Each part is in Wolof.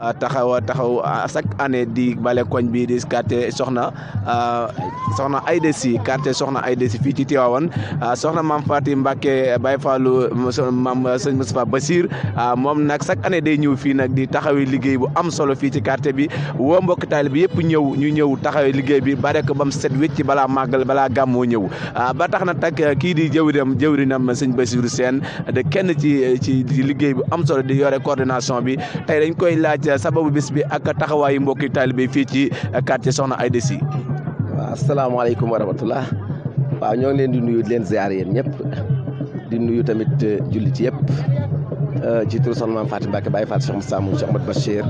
taxaw chaque année di bale koñ bi di quartier soxna Aïda Sy quartier soxna Aïda Sy fii ci Tivaouane soxna Mame Faty Mbacké Baye Fallou maam sëñ Moustapha Bassir moom nag chaque année day ñëw fii nag di taxawi liggéey bu am solo fii ci quartier bi woo mbokk taalibe bi yëpp ñu ñëw taxawi liggéey bi ba rek ba mu set wécc balaa màggal balaa gàmmoo ñëw ba tax na tak kii di jëwrinam sëñ Bassirou Sène de kenn ci liggéey bu am solo di yore coordination bi tey dañ koy laaj sababu bis bi ak taxawaayu mbokki taalibe fii ci quartier soxna Aïda Sy. waaw asalaamaaleykum wa rahmatullah waaw ñoo ngi leen di nuyu di leen ziar yéen ñëpp di nuyu tamit jullit yëpp ci turu soxna Mame Faty Mbacké Baye Fall Cheikh Moustapha Moom Cheikh Ahmadou Bachir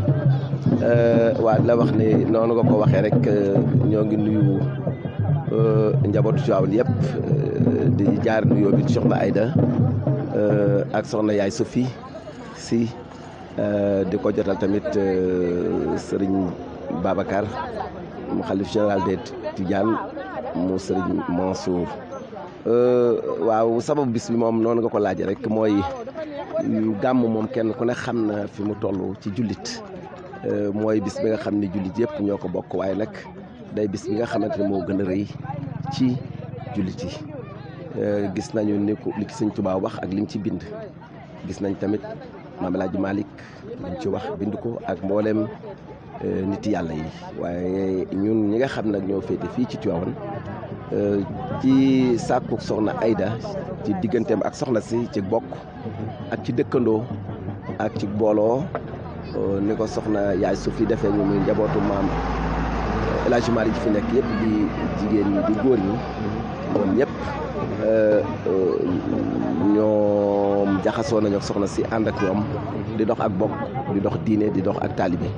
waaw la wax ni noonu nga ko waxee rek ñoo ngi nuyu njabootu Tivaouane yëpp di jaar nuyoo bi soxna Aïda ak soxna yaay Sophie Sy di ko jotal tamit Serigne Babacar mu xalif général des Tidianes mu Serigne Mansour waaw sababu bis bi moom noonu nga ko laajee rek mooy gàmm moom kenn ku ne xam na fi mu toll ci jullit mooy bis bi nga xam ne jullit yëpp ñoo ko bokk waaye nag day bis bi nga xamante ne moo gën a rëy ci jullit yi gis nañu ni ko li ci Sëñ Tuubaa wax ak lim ci bind gis nañ tamit Maam El Hadji Malick lim ci wax bind ko ak mboolem nit yàlla yi waaye ñun ñi nga xam nag ñoo féete fii ci Tivaouane ci sàkku soxna Aïda ci digganteem ak soxna si ci bokk ak ci dëkkandoo ak ci booloo ni ko soxna yaay su fi defee ñu muy njabootu maam El Hadji Malick fi nekk yëpp di jigéen ñi di góor ñi ñoom ñëpp ñoom jaxasoo nañu ak soxna si ànd ak ñoom di dox ak bokk di dox diine di dox ak taalibe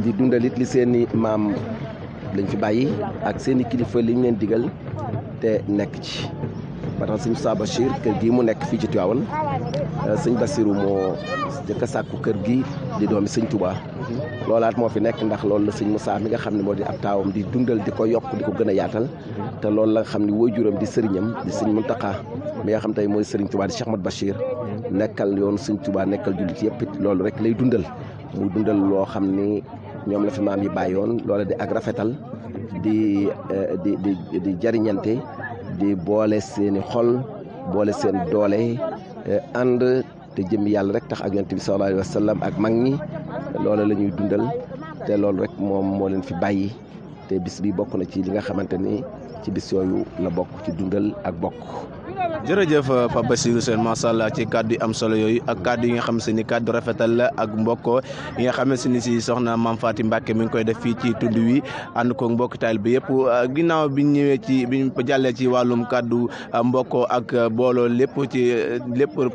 di dundalit li seeni maam lañ fi bàyyi ak seeni kilifa liñ leen digal te nekk ci ba tax sëñ Moustapha Bachir kër gii mu nekk fii ci Tivaouane sëñ Bassirou moo jëkk a sàkku kër gi di doomi sëñ Touba loolaat moo fi nekk ndax loolu la sëñ Moussa mi nga xam ne moo di ab taawam di dundal di ko yokk di ko gën a yaatal te loolu la nga xam ne waajuram di sëriñam di sëñ Mountakha mi nga xam tey mooy sëriñ Touba di Cheikh Ahmadou Bachir nekkal yoonu sëñ Touba nekkal jullit yëpp it loolu rek lay dundal muy dundal loo xam ni ñoom la fi maam yi bàyyoon loola di ak rafetal di jariñante di boole seeni xol boole seen doole ànd te jëmmi yàlla rek tax ak yonent bi sallallahu alayhi wa sallam ak mag ñi loola la ñuy dundal te loolu rek moom moo leen fi bàyyi te bis bi bokk na ci li nga xamante ni ci bis yooyu la bokk ci dundal ak bokk. jërëjëf Pape Bassirou Sène macha allah ci kàddu yi am solo yooyu ak kàddu yi nga xam se ni kàddu rafetal la ak mbokk yi nga xam se ni si soxna Mame Faty Mbacké mi ngi koy def fii ci tund wi ànd ko mbokk taal bi yëpp ginnaaw bi ñëwee ci bi ñu jàllee ci wàllum kàddu mbokk ak booloo lépp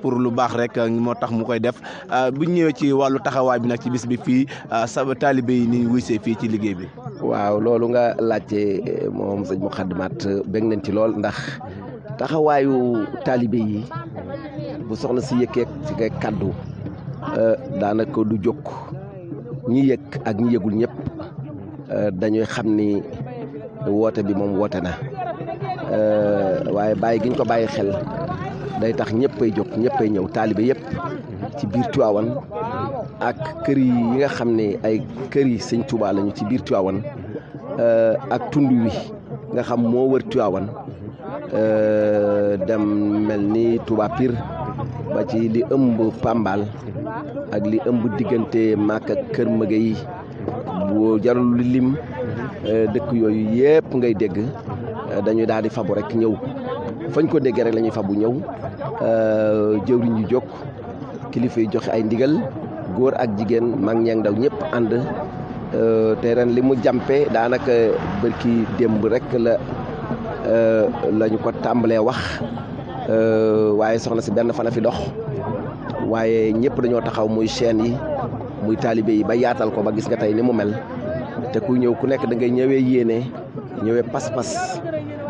pour lu baax rek moo tax mu koy def bu ñëwee ci wàllu taxawaay bi nag ci bis bi fii sa taalibe yi ni wuysee fii ci liggéey bi. waaw loolu nga laajte moom sëñ Moukhadamaat bég nañ ci lool ndax. taxawaayu taalibe yi bu soxna si yëkkee ci kay kàddu daanaka du jóg ñi yëg ak ñi yëgul ñëpp dañuy xam ni woote bi moom woote na waaye bàyyi gi ñu ko bàyyi xel day tax ñëppay jóg ñëppay ñëw taalibe yëpp ci biir Tivaouane ak kër yi nga xam ne ay kër yi sëñ Touba lañu ci biir Tivaouane ak tund wi nga xam moo wër Tivaouane dem mel ni Touba Pire ba ci li ëmb Pambal ak li ëmb diggante Màkka ak Kër Mëgëy bu jarul li lim dëkk yooyu yëpp ngay dégg dañuy daal di fabu rek ñëw fañ ko déggee rek la ñuy fabu ñëw jëwriñ yu jóg kilifa yi joxe ay ndigal góor ak jigéen mag ñeeg ndaw ñëpp ànd te ren li mu jàmpe daanaka bërki démb rek lañu ko tàmbalee wax waaye soxna si benn fan a fi dox waaye ñëpp dañoo taxaw muy chaîne yi muy taalibe yi ba yaatal ko ba gis nga tey ni mu mel te ku ñëw ku nekk da ngay ñëwee yéene ñëwee pas-pas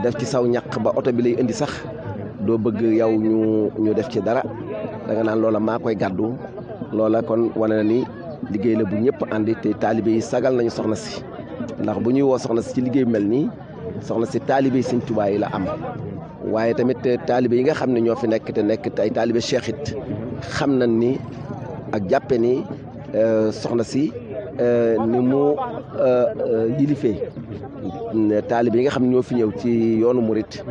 def ci saw ñaq ba oto bi lay indi sax doo bëgg yow ñu def ci dara da nga naan loola maa koy gàddu loola kon wane na ni liggéey la bu ñëpp àndi te taalibe yi sagal nañu soxna si ndax bu ñuy woo soxna si ci liggéey mel nii soxna si taalibe Sëñ Tuubaa yi la am waaye tamit taalibe yi nga xam ne ñoo fi nekk te nekk ay taalibe cheikh it xam nañ ni ak jàppe ni soxna si ni mu yilifee taalibe yi nga xam ne ñoo fi ñëw ci yoonu murit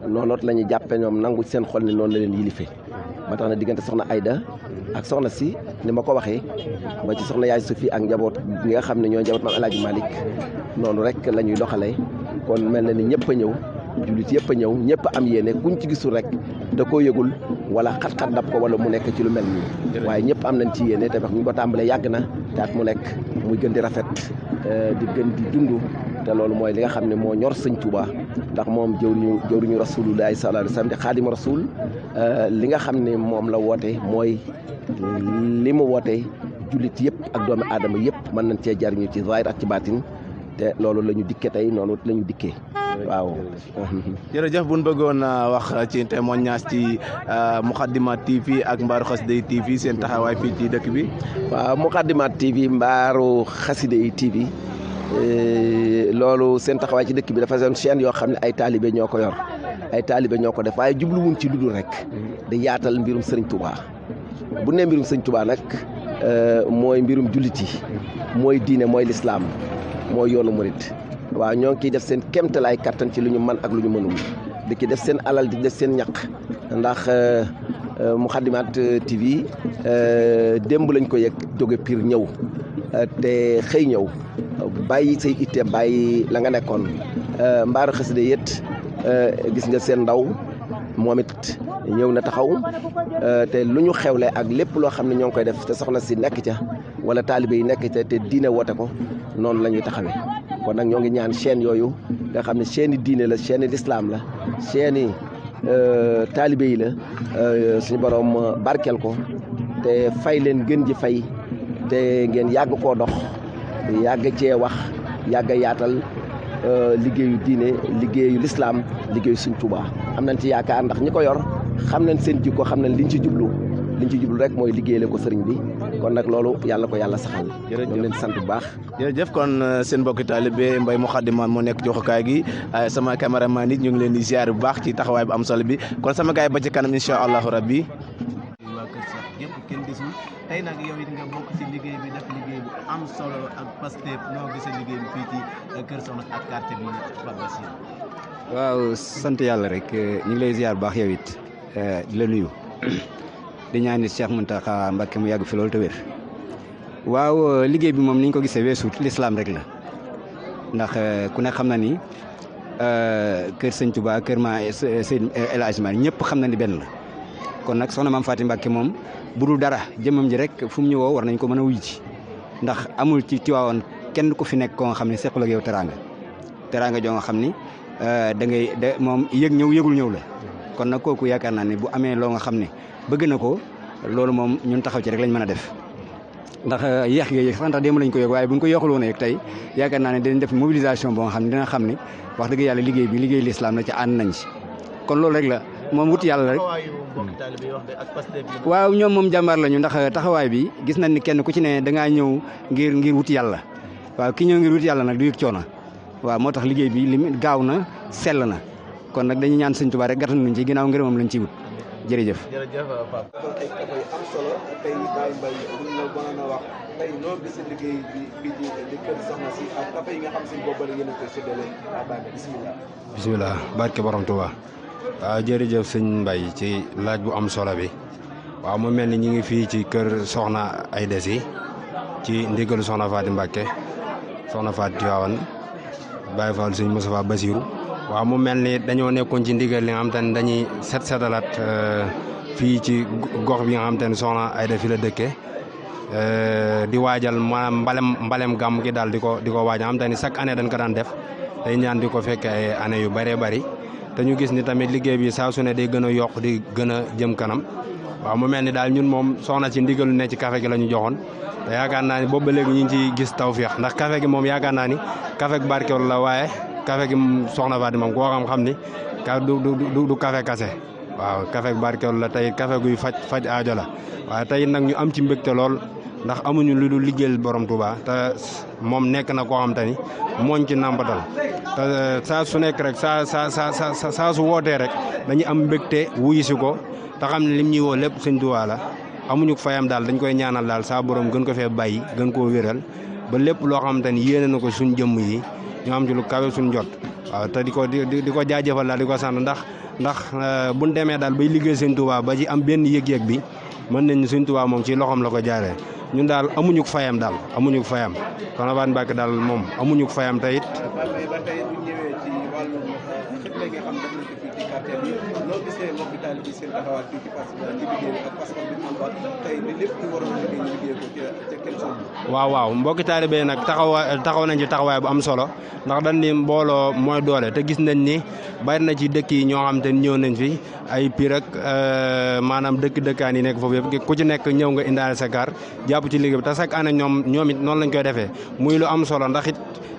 noonu la ñu jàppe ñoom nangu seen xol ne noonu la leen yilifee ba tax na diggante soxna Aïda ak soxna si ni ma ko waxee ba ci soxna yaay Sophie ak njaboot gi nga xam ne ñoo njaboot maam El Hadj Malick noonu rek la ñuy doxalee kon mel na ni ñëpp a ñëw jullit yëpp a ñëw ñëpp am yéene kuñ ci gisul rek da koo yëgul wala xat-xat dab ko wala mu nekk ci lu mel nii waaye ñëpp am nañ ci yéene te wax ñu ko tàmbalee yàgg na taat mu nekk muy gën di rafet di gën di dund te loolu mooy li nga xam ne moo ñor sëñ Touba ndax moom jëwriñu rasulullahi sallallahu alayhi wa sallam di xaadimu rasul li nga xam ne moom la woote mooy li mu woote jullit yëpp ak doomi aadama yëpp mën nañ cee jariñu ci zahir ak ci baatin te loolu la ñu dikkee tey noonu la ñu dikkee waaw. jërëjëf bu ñu bëggoon wax ci témoignage ci Moukhaddamatoul TV ak Mbaaru Xasida TV seen taxawaay fii ci dëkk bi. waaw Moukhaddamatoul TV Mbaaru Xasida TV loolu seen taxawaay ci dëkk bi dafa seen chaîne yoo xam ne ay taalibe ñoo ko yor ay taalibe ñoo ko def waaye jubluwuñ ci lu dul rek di yaatal mbirum Sëriñ Touba bu ne mbirum Sëriñ Touba nag mooy mbirum jullit yi mooy diine mooy lislaam mooy yoonu murit waaw ñoo ngi ciy def seen kéemtalaay kattan ci lu ñu mën ak lu ñu mënul di ki def seen alal di def seen ñaq ndax Moukhaddamatoul TV démb lañ ko yegg jóge Pire ñëw te xëy ñëw bàyyi say itte bàyyi la nga nekkoon Mbaaru Xasida yët gis nga seen ndaw moom it ñëw na taxaw te lu ñu xewle ak lépp loo xam ne ñoo ngi koy def te soxna si nekk ca wala taalibe yi nekk ca te diine woote ko noonu la ñuy taxawee kon nag ñoo ngi ñaan chaîne yooyu nga xam ne chaîne diine la chaîne l'islam la chaîne taalibe yi la suñu borom barkeel ko te fay leen gën ji fay te ngeen yàgg koo dox yàgg cee wax yàgg a yaatal liggéeyu diine liggéeyu l'islam liggéeyu Sëñ Tuubaa am nañ ci yaakaar ndax ñi ko yor xam nañ seen jikko xam nañ liñ ci jublu rek mooy liggéeyale ko sëriñ bi kon nag loolu yàlla ko yàlla saxal. jërëjëf ñoo leen sant bu baax. jërëjëf kon seen mbokki taalibe Mbaye Moukhaddamatoul moo nekk joxukaay gi sama caméraman nit ñu ngi leen di ziar bu baax ci taxawaay bu am solo bi kon sama gars yi ba ci kanam incha allahu rabbi. waa kër Cheikh yëpp kenn gisul tey nag yow it nga bokk ci liggéey bi def liggéey bu am solo ak Pastef noo gisee liggéey bi fii ci kër Soxna ak quartier bi Pape Bassir. waaw sant yàlla rek ñu ngi lay ziar bu baax yow it di la nuyu. di ñaan Cheikh Mountakha Mbacké mu yàgg fi loolu te wér waaw liggéey bi moom ni ñu ko gisee weesuut l'islam rek la ndax ku ne xam na ni kër Sëñ Touba kër ma Seydi El Hadji Malick ñëpp xam na ni benn la kon nag soxna Maam Faty Mbacké moom bu dul dara jëmmam ji rek fu mu ñu woo war nañ ko mën a wuy ci ndax amul ci Tiwaawan kenn ku fi nekk koo nga xam ne sequl ak yow teraanga joo nga xam ni da ngay moom yëg ñëw yëgul ñëw la kon nag kooku yaakaar naa ne bu amee loo nga xam ne bëgg na ko loolu moom ñun taxaw ci rek lañ mën a def ndax yéex nga yéex sax ndax démb lañ ko yëg waaye buñ ko yéexul woon yëg tey yaakaar naa ne dinañ def mobilisation boo nga xam ne dina xam ne wax dëgg yàlla liggéey bi liggéey l'islam la ci ànd nañ ci kon loolu rek la moom wut yàlla rek waaw ñoom moom jàmbaar lañu ndax taxawaay bi gis nañ ni kenn ku ci ne dangaa ñëw ngir wut yàlla waaw ki ñëw ngir wut yàlla nag du yëg coono waaw moo tax liggéey bi li gaaw na sell na kon nag dañuy ñaan Sëñ Tuubaa rek gàttal nañ ci ginnaaw ngërëmam lañ ciy wut jërëjëf. jërëjëf Pape. kon ay kàddu yu am solo tey Baye Mbaye bu ñu la mënoon a wax tey noo gis liggéey bi fii ci kër Soxna si ak café yi nga xam si boobu la yéen a koy séddale Baye bisimilah. bisimilah barke borom Touba. waaw jërëjëf sëñ Mbaye ci laaj bu am solo bi waaw mu mel ni ñu ngi fii ci kër Soxna Aïda Sy ci ndigalu Soxna Faty Mbacké Soxna Faty Tivaouane Baye Fall sëñ Moustapha Bassirou waaw mu mel ni dañoo nekkoon ci ndigal li nga xam te ne dañuy setalaat fii ci gox bi nga xam te ne Soxna Aïda fi la dëkke di waajal maanaam mbalem gàmm gi daal di ko waajal xam te ni chaque année dañ ko daan def day ñaan di ko fekke ay année yu bëree bëri te ñu gis ni tamit liggéey bi saa su ne day gën a yokk di gën a jëm kanam waaw mu mel ni daal ñun moom soxna ci ndigalu ne ci café gi la ñu joxoon te yaakaar naa ni boobu ba léegi ñu ngi ciy gis tawfeex ndax café gi moom yaakaar naa ni café gi barkeel la waaye café gi Soxna Faty moom koo xam ni du café kase waaw café gi barkeel la tey café guy faj aajo la waaye tey nag ñu am ci mbégte lool ndax amuñu lu dul liggéeyal borom Touba te moom nekk na koo xam te ni mooñ ci nàmpatal te saa su nekk rek saa su wootee rek dañuy am mbégte wuyu si ko te xam ne lim ñuy woo lépp Sëñ Touba la amuñu fayam daal dañ koy ñaanal daal saa borom gën ko fee bàyyi gën koo wéral ba lépp loo xamante ni yéene na ko suñ jëmm yi ñu am ci lu kawe suñ jot waaw te di ko jaajëfal daal di ko sant ndax buñ demee daal bay liggéey Sëñ Tuubaa ba ci am benn yëg-yëg bi mën nañ ni Sëñ Tuubaa moom ci loxoom la ko jaaree ñun daal amuñu fayam daal amuñu fayam Soxna Faty Mbacké daal moom amuñu fayam te it ba tey bu ñëwee ci wàllu xitma nga xam def nañ ko fii ci quartier bi loo gisee mbokki taalibe bi seen taxawaat fii ci liggéey bi ak passeport bi am ba tey ni lépp ñu waroon a liggéey ko ca kenn sonn waaw mbokki taalibe nag taxaw nañ ci taxawaay bu am solo ndax dañ ni mbooloo mooy doole te gis nañ ni bari na ci dëkk yi ñoo xam te ñëw nañ fi ay Pire ak maanaam dëkkaan yi nekk foofu yëpp ku ci nekk ñëw nga indaale sa kar jàpp ci liggéey bi te chaque année ñoom it noonu lañ koy defee muy lu am solo ndax it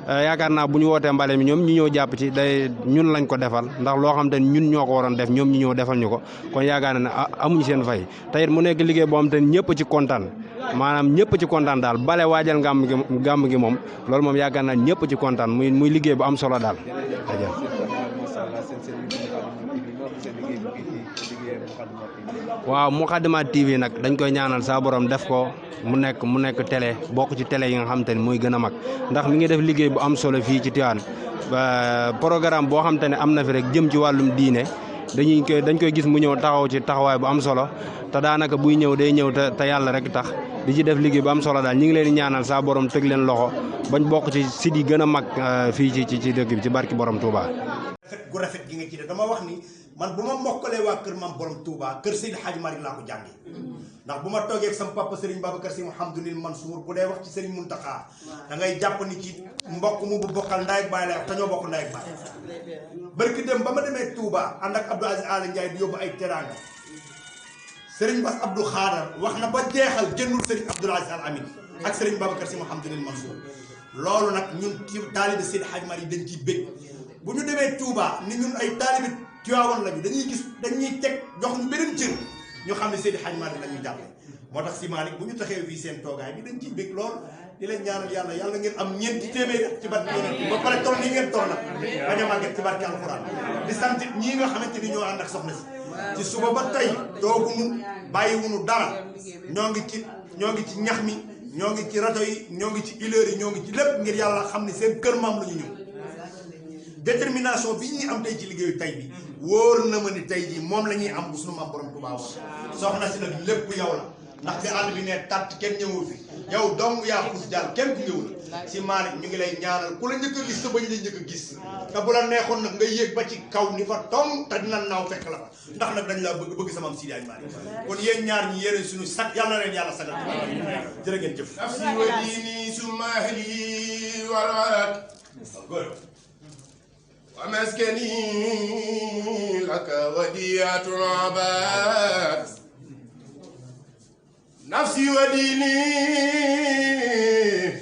yaakaar naa bu ñu wootee mbale mi ñoom ñu ñëw jàpp ci day ñun lañ ko defal ndax loo xam te ñun ñoo ko waroon def ñoom ñu ñëw defal ñu ko kon yaakaar na ne amuñu seen fay te it mu nekk liggéey boo xam te ñëpp ci kontaan maanaam ñëpp ci kontaan daal bale waajal gàmm gi moom loolu moom yaakaar naa ñëpp ci kontaan muy liggéey bu am solo daal. waaw Moukhaddamatoul TV nag dañ koy ñaanal saa borom def ko mu nekk télé bokk ci télé yi nga xam te ne muy gën a mag ndax mi ngi def liggéey bu am solo fii ci Tivaouane programme boo xam te ne am na fi rek jëm ci wàllum diine dañ koy gis mu ñëw taxaw ci taxawaay bu am solo te daanaka buy ñëw day ñëw te yàlla rek tax di ci def liggéey bu am solo daal ñi ngi leen di ñaanal saa borom teg leen loxo bañ bokk ci site yi gën a mag fii ci dëkk bi ci barki borom Touba. gu rafet gi nga ci def dama wax ni man bu ma mokkalee waa kër maam borom Touba kër Seydi Hadji Malick laa ko jàngee ndax bu ma toogee ak sama papa Serigne Babacar Sy Mouhamadoul Mansour bu dee wax ci Serigne Mountakha da ngay jàpp ni ci mbokk mu bu bokkal ndaay ak baay la wax te ñoo bokk ndaay ak baay barki dem ba ma demee Touba ànd ak Abdou Aziz Ala Ndiaye di yóbbu ay teraanga Serigne Bass Abdou Khadar wax na ba jeexal génnul Serigne Abdou Aziz Al Amin ak Serigne Babacar Sy Mouhamadoul Mansour loolu nag ñun ci taalibe Seydi Hadji Malick dañ ciy bég bu ñu demee Touba ni ñun ay taalibe Tiwaawan lañu dañuy teg jox ñu beneen cër ñu xam ne Seydi Hadji Malick la ñu jàppe moo tax si Malick bu ñu taxee fii seen toogaay bi dañ ciy bég lool di leen ñaanal yàlla ngeen am ñeenti téeméer ci barke yonent ba pare toll nii ngeen toll nag bañ a màgget ci barke alxuraan di sant ñii nga xamante ni ñoo ànd ak soxna si ci suba ba tey toogunu bàyyiwunu dara ñoo ngi ci ñax mi ñoo ngi ci rajo yi ñoo ngi ci ileur yi ñoo ngi ci lépp ngir yàlla xam ne seen kër maam la ñu ñëw détermination bi ñuy am tey ci liggéeyu tey bi wóor na ma ni tey jii moom la ñuy am bu sunu maam borom Tuubaa wax soxna si nag lépp yow la ndax bi àll bi ne tàtt kenn ñëwul fi yow dong yaa xuus jàll kenn ku ñëwul si Malick ñu ngi lay ñaanal ku la njëkk a gis sa bañ lay njëkk a gis te bu la neexoon nag nga yéeg ba ci kaw ni fa tong te dina naaw fekk la fa ndax nag dañ laa bëgg sama am Seydi Hadji Malick kon yéen ñaar ñi yéen suñu sag yàlla na leen yàlla sagal jërë ngeen jëf nafsi wa diini summa ahli wal walad ومسكني لك وديعة عباد نفسي وديني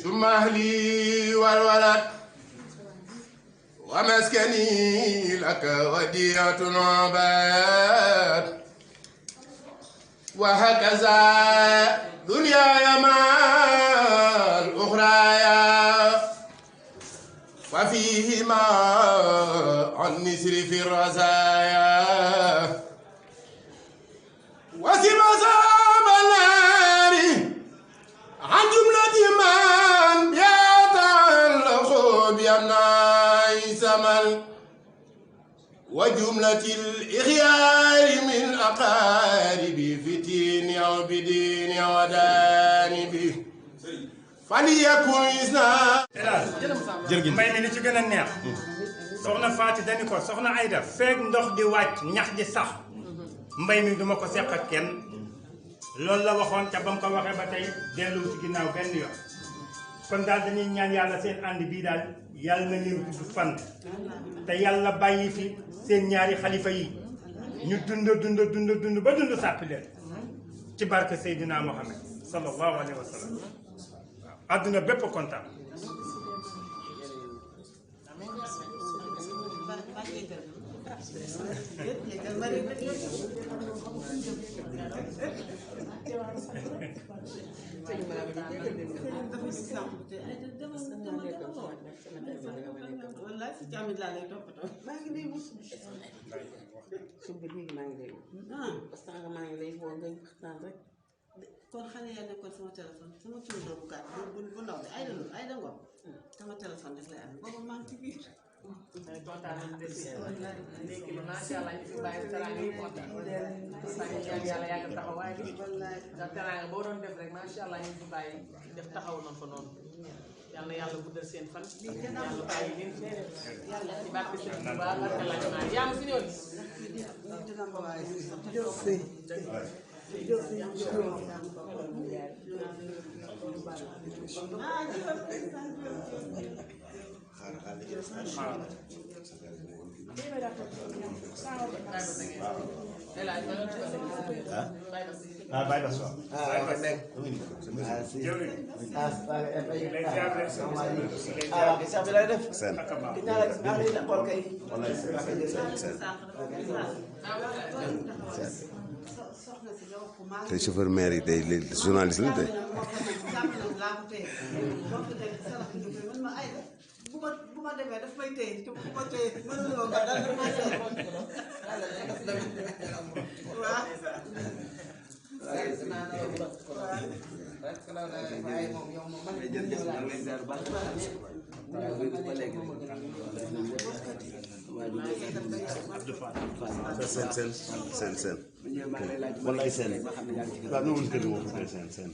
ثم أهلي والولد ومسكني لك وديعة عباد وهكذا دنياي مع الأخرى وفيهما عن نسر في الرزايا وسم أصحاب النار عن جملة من يتعلق بأبناء سمل وجملة الإخيار من أقارب فتين أو بدين ودانب فليكن إسناد mbay mi li ci gën a neex soxna Faty dañu ko soxna Aïda feeg ndox di wàcc ñax di sax mbay mi duma ko seq ak kenn loolu la waxoon ca ba mu ko waxee ba tey dellu ci ginnaaw benn yoon kon daal dañuy ñaan yàlla seen ànd bii daal yàlla na leen gudd fan te yàlla bàyyi fi seen ñaari xalifa yi ñu dund ba dund sàppi leen ci barke Seydina Mohamed sallallahu alayhi wa sallam waaw àdduna bépp kontaan kon xale yaa nekkoon sama téléphone sama turandoo bu gàtt bu ndaw bi ay da ngom sama téléphone daf lay am booba maa ngi ci biir. kontaan nañu de si léegi macha allah ñu fi bàyyi teraanga yi kontaan yàlla yàgg taxawaay bi ndax teraanga boo doon def rek macha allah ñu fi bàyyi def taxaw na ko noonu yàlla guddal seen fan yàlla bàyyi leen ci barke seen Tuubaa barke la ñu yaa ma fi ñëw Bye bye. tey chauffeur maire yi tey journaliste la tey. bu ma demee daf may téye te bu ma téye mënuloo nga dal daf may téye seen wallaay seen waaw nu mu kër moom seen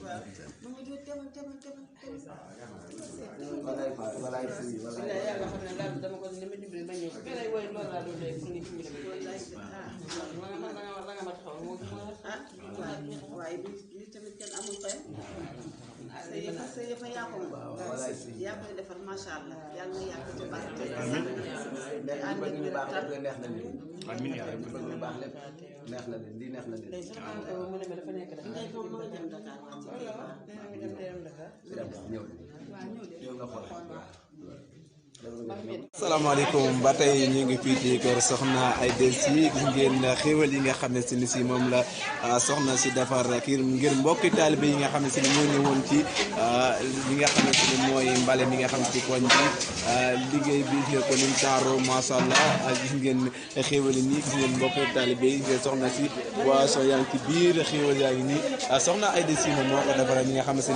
waaye bi tamit kenn amul fay sa yëf a yaa ko yaa koy defar macha allah yàlla na yàq ci baax bëgg ñu baax lépp neex na leen amiin yaa rabbi bëgg ñu baax lépp neex na leen lii neex na leen mu ne ma dafa nekk ngay moom ma nga dem Dakar ñëw nga xool asalaamaaleykum ba tey ñu ngi fii ci kër soxna Aïda Sy gis ngeen xéewal yi nga xam ne si moom la soxna si defar ngir mbokki taalibe yi nga xam ne si moo ñëwoon ci li nga xam ne si mooy mbale mi nga xam ne si koñ bi liggéey bi gis nga ko ni taaro macha allah gis ngeen xéewal yi nii gis ngeen mbokki taalibe yi ngeen soxna si boisson yaa ngi ci biir xéewal yaa ngi nii soxna Aïda Sy moom moo ko defaral ñi nga xam ne si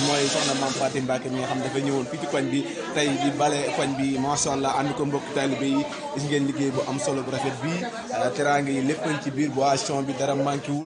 mooy soxna Mame Faty Mbacké mi nga xam ne dafa ñëwoon fii ci koñ bi tey di bale koñ bi macha allah ànd ko mbokk taalibe yi gis ngeen liggéey bu am solo bu rafet bi teraanga yi lépp ci biir boisson bi dara manqué wul